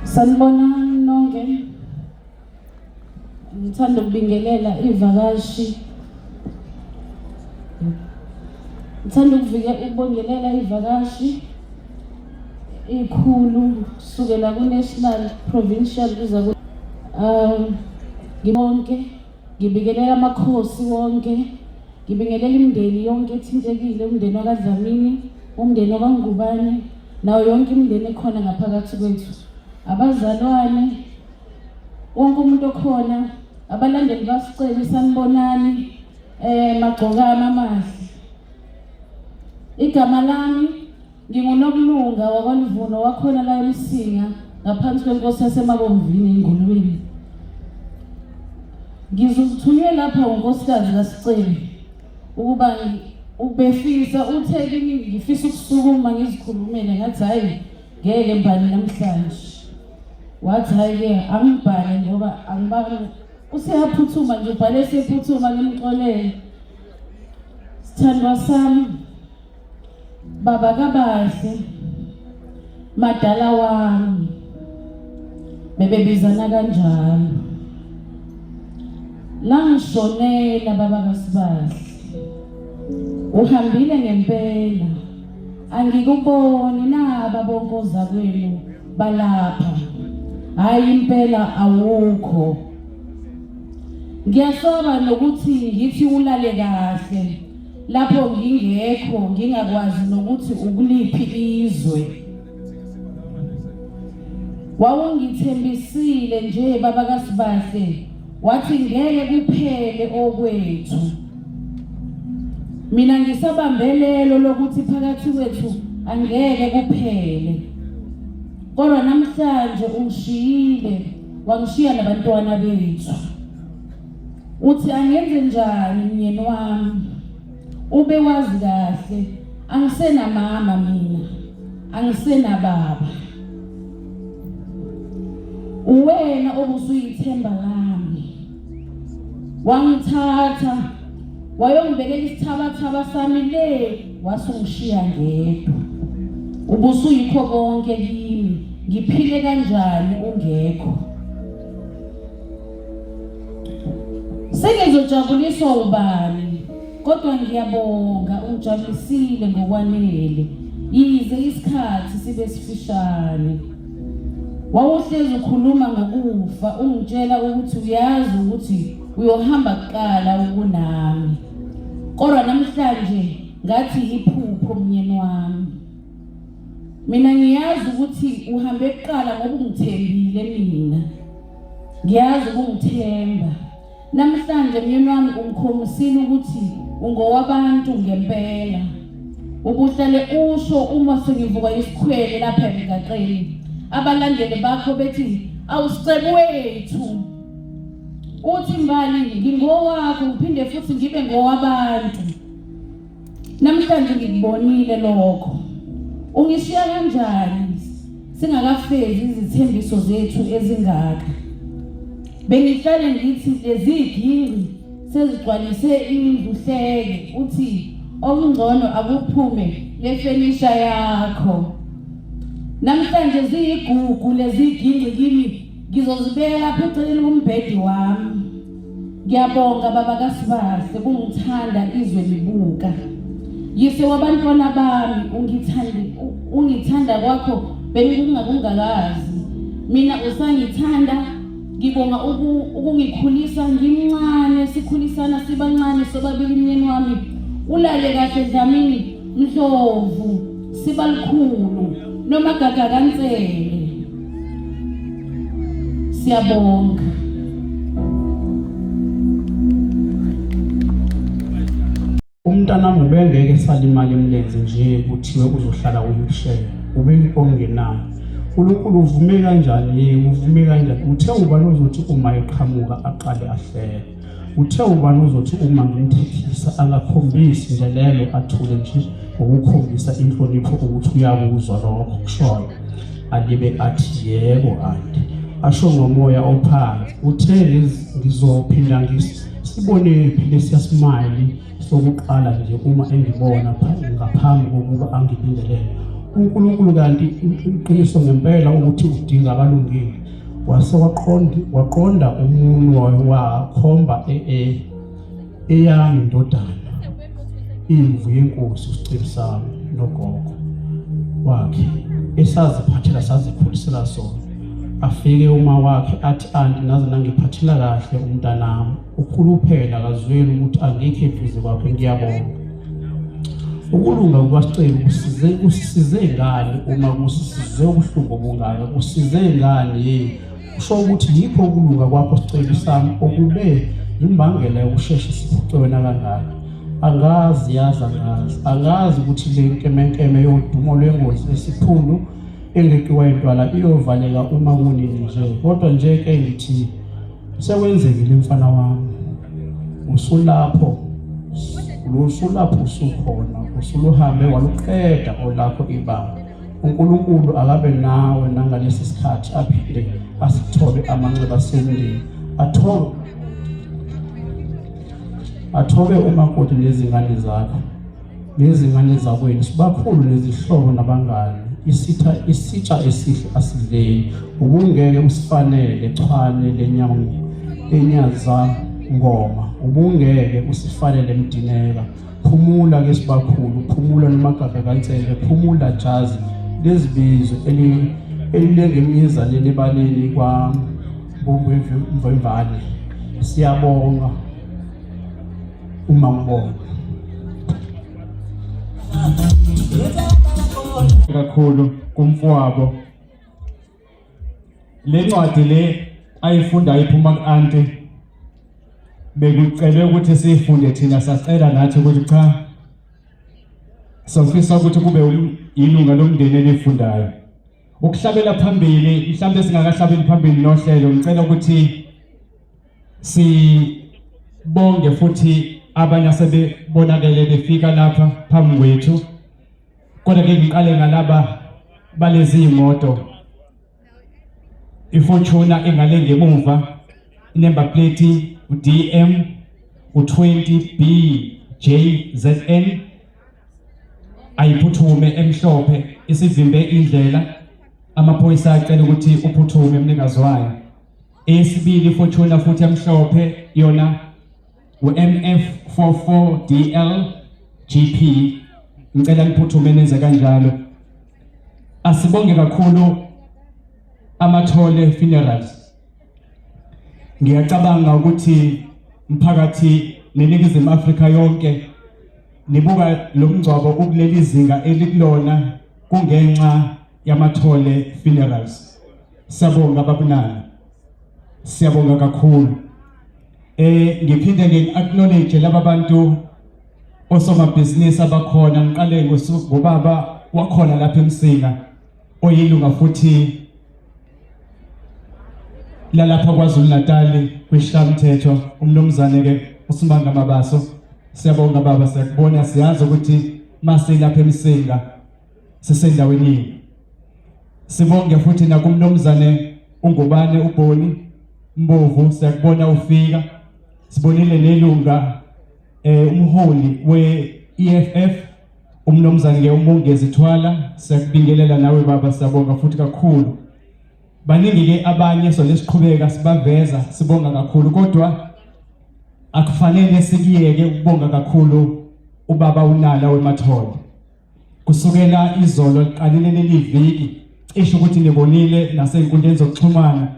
Sanibonani nonke. Ngithanda ukubingelela ivakashi. Ngithanda ukubingelela ivakashi ikhulu kusukela ku-national, provincial kuza ku ngibonke ngibingelela amakhosi wonke ngibingelela imindeni yonke ethintekile umndeni wakaDlamini umndeni wakaNgubane nayo yonke imindeni ekhona ngaphakathi kwethu abazalwane wonke umuntu okhona abalandeli basicele sanibonani magcokama amahle igama lami nginguNokulunga wakwaLuvuno wakhona la eMsinga ngaphansi kwenkosi yaseMabomvini eNgulubeni. Ngizuthunywe lapha unkosikazi kaSicebi ukuba ubefisa uthe kimi ngifisa ukusukuma ngizikhulumele ngathi hhayi ngeke mbali namhlanje. Wathi hhayi-ke angibhale ngoba angibani useyaphuthuma nje ubhale esephuthuma ngimxolele. Sithandwa sami Baba kabahle madala wami bebebizana kanjalo langishonela baba kaSibahle uhambile ngempela angikuboni naba bonke ozakwenu balapha hayi impela awukho ngiyasaba nokuthi ngithi ulale kahle lapho ngingekho ngingakwazi nokuthi ukuliphi izwe wawungithembisile nje baba kaSibahle wathi ngeke kuphele okwethu mina ngisabambelelo lokuthi phakathi kwethu angeke kuphele kodwa namhlanje ungishiyile wangishiya nabantwana bethu Uthi angenze njani mnyeni wami? Ube wazi kahle angisenamama mina, angisenababa. Uwena obusuyithemba lami. Wangithatha wayongibekela isithabathaba sami le wasungishiya ngedwa. Ubusuyikho konke kimi, ngiphile kanjani ungekho? Sengizojabuliswa ubani kodwa ngiyabonga ungijabulisile ngokwanele yize isikhathi sibe sifishane. Wawuhlezi ukhuluma ngokufa ungitshela ukuthi uyazi ukuthi uyohamba kuqala ukunami. Kodwa namhlanje ngathi iphupho mnyeni wami. Mina ngiyazi ukuthi uhambe kuqala ngoba ungithembile mina. Ngiyazi ukungithemba. Namhlanje myeni wami ungikhombisile ukuthi ungowabantu ngempela. Ubuhlale usho uma sengivuka isikhwele lapha emgaqeni. Abalandeli bakho bethi awusicebo wethu. Uthi mbali ngingowakho ngiphinde futhi ngibe ngowabantu. Namhlanje ngikubonile lokho. Ungishiya kanjani singakafezi izithembiso zethu ezingaka? Bengihlale ngithi lezi ginci sezigcwalise indlu hleke uthi okungcono akuphume lefenisha yakho. Namhlanje ziyigugu lezi ginci kimi ngizozibeka lapha eceleni kombhedi wami. Ngiyabonga baba kaSibahle kungithanda izwe libuka. Yise wabantwana bami ungithanda ungithanda kwakho bengikungakungakazi. Mina usangithanda ngibonga ukungikhulisa ngimncane sikhulisana sibancane sobabili myeni wami ulale kahle Dlamini Ndlovu sibalikhulu noma gaga kaNsele siyabonga. Umntanami ubengeke salimala emlenze nje kuthiwe uzohlala wheelchair ube ongenayo. uNkulunkulu uvume kanjani yebo uvume kanjani uthe ubani ozothi uma eqhamuka aqale ahlele Uthe ubani uzothi uma ngimthethisa angakhombisi ndelelo athule nje ngokukhombisa inhlonipho ukuthi uyakuzwa lokho kushoyo alibe athi yebo anti asho ngomoya ophansi uthe ngizophinda ngisibone phi lesiya smile sokuqala nje uma engibona ngaphambi kokuba angibingelele. uNkulunkulu kanti iqiniso ngempela ukuthi udinga abalungile. Wase waqonda waqonda umunwe wakhomba e, e, eyami indodana imvu yenkosi uSicebi sami nogogo wakhe esaziphathela sazikhulisela sona afike uma wakhe athi anti naze nangiphathela kahle umntanami ukhuluphela akazweli ukuthi angikho eduze kwakhe ngiyabonga ukulunga kukaSicebi kusize kusisize ngani uma kusisize ubuhlungu obungaka kusize ngani yini kusho ukuthi yikho ukulunga kwakho Sicebi sami okube imbangela yokusheshe siphuce wena kangaka angazi yazi angazi angazi ukuthi le nkemenkeme yodumo lwengozi esiphundu engeqiwa intwala iyovaleka uma kunini nje kodwa nje ke ngithi sekwenzekile mfana wami usulapho lusulapho usukhona usuluhambe waluqeda olakho ibanga uNkulunkulu akabe nawe nangalesi sikhathi aphinde asithobe amanxeba semndeni athobe athobe umakoti nezingane zakho nezingane zakwenu sibakhulu nezihlobo nabangani isitha isitsha esihle asidleki ubungeke usifanele chwane lenyama enyaza ngoma ubungeke usifanele mdineka phumula ke sibakhulu phumula nomagaga kaNsele phumula jazi lezibizo elilenga emizaneni ebaleni kwa Mvemvane siyabonga uma ngibona kakhulu kumfowabo le ncwadi le ayifunda iphuma ku-anti bekucelwe ukuthi siyifunde thina sacela nathi ukuthi cha sofisa ukuthi kube ilunga lomndeni elifundayo ukuhlabela phambili mhlawumbe singakahlabeli phambili nohlelo ngicela ukuthi sibonge futhi abanye asebebonakele befika lapha phambi kwethu kodwa ke ngiqale ngalaba balezi imoto iFortuner ingale ngemuva inumber plate uDM u20 BJZN ayiphuthume emhlophe isivimbe indlela amaphoyisa acela ukuthi uphuthume mnikazi wayo eyesibili iFortuner futhi emhlophe yona u-MF 44 DL GP ngicela niphuthume nenze kanjalo asibonge kakhulu amathole funerals ngiyacabanga ukuthi mphakathi neNingizimu Afrika yonke nibuka lo mngcwabo ukuleli zinga elikulona kungenxa yamathole funerals siyabonga babunana siyabonga kakhulu eh ngiphinde ngi-acknowledge laba bantu osomabhizinisi abakhona ngiqale ngobaba wakhona lapha eMsinga oyilunga futhi lalapha KwaZulu Natal kwishamthetho umnumzane ke uSimanga Mabaso siyabonga baba siyakubona siyazi ukuthi masilapha eMsinga sisendaweni sibonge futhi nakumnumzane uNgubane uBhoni Mbovu siyakubona ufika sibonile nelunga eh umholi we-EFF umnumzane ke uMongezi Thwala siyakubingelela nawe baba siyabonga futhi kakhulu baningi ke abanye so lesiqhubeka sibaveza sibonga kakhulu kodwa akufanele sikuyeke ukubonga kakhulu ubaba uNala wemathole kusukela izolo liqalile leli viki cishe ukuthi nibonile nasey'nkundleni zokuxhumana.